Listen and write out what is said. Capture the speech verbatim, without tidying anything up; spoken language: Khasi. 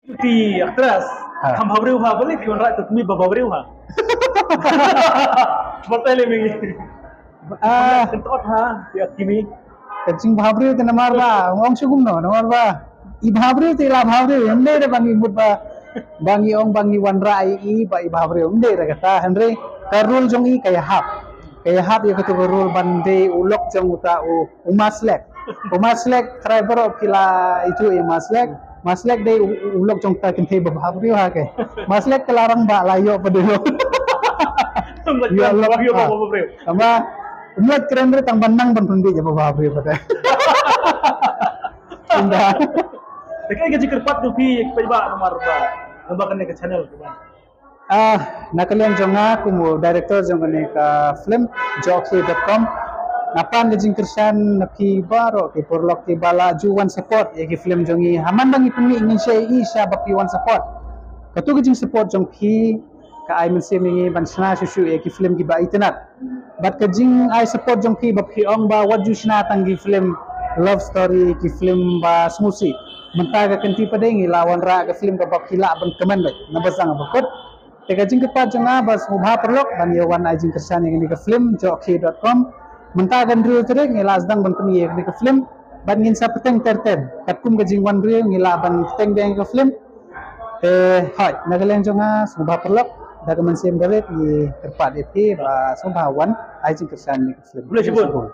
Ti actress. Ha. Kham bhabriew ha, balik ki wanrah tu kmi ba bhabriew ha. Batai le mingi. Ah, kentut ha, ya kimi. Ka jingbhabriew te namar ba, ong shu kumno, namar ba i bhabriew te la bhabriew, ym dei da ba ngi mut ba, ba ngi ong ba ngi wanrah i, i ba i bhabriew, ym dei da kata, hynrei ka role jong i ka ïahap. Ka ïahap ïa katu ka role ban dei u lok jong uta u, u Maslek. U Maslek, trai baroh ki la ïathuh ïa u Maslek. Maslek dei u, u lok jong uta kynthei ba bhabriew ha ke. Maslek ka la rangbah la ïoh pat de lok. Ïoh lok, ïoh lok ha. Ba bhabriew. Tangba um lah kren re tang ban nang ban pynbeit ïa ba bhabriew pat de. Ynda. Te kaei ka jingkyrpad jong phi ïa ki paidbah namar ba, namar kane ka channel ka ban. Ah, na ka liang jong nga kum u director jong kane ka film, Jokhi dot com, nga pan ka jingkyrshan na phi baroh ki paralok kiba la ju wan support ïa ki film jong ngi. Ha man ba ngi pynmih ngin sa ïohi sha ba phi wan support. Katu ka jingsupport jong phi ka ai mynsiem ïa ngi ban shna shuh shuh ïa ki film kiba itynnat. Bad ka jingai support jong phi ba phi ong ba wat ju shna tang ki film love story, ki film ba sngewsih. Mynta ka kynti pat de ngi la wanrah ka film kaba phi lah ban kmen beit. Naba sdang ba kut. Te ka jingkyrpad jong nga ba sngewbha paralok ban ïa wan ai jingkyrshan ïa kane ka film, Jokhi dot com. Mynta ka hynriew tarik ngi la sdang ban pynmih ïa kane ka film. Bad ngin sa bteng ter ter. Katkum ka jingwan briew ngi lah ban bteng biang ïa ka film. Te hooid, na ka liang jong nga sngewbha paralok, da ka mynsiem barit ngi kyrpad ïa phi ba sngewbha wan ai jingkyrshan ïa ka film. Khublei shibun.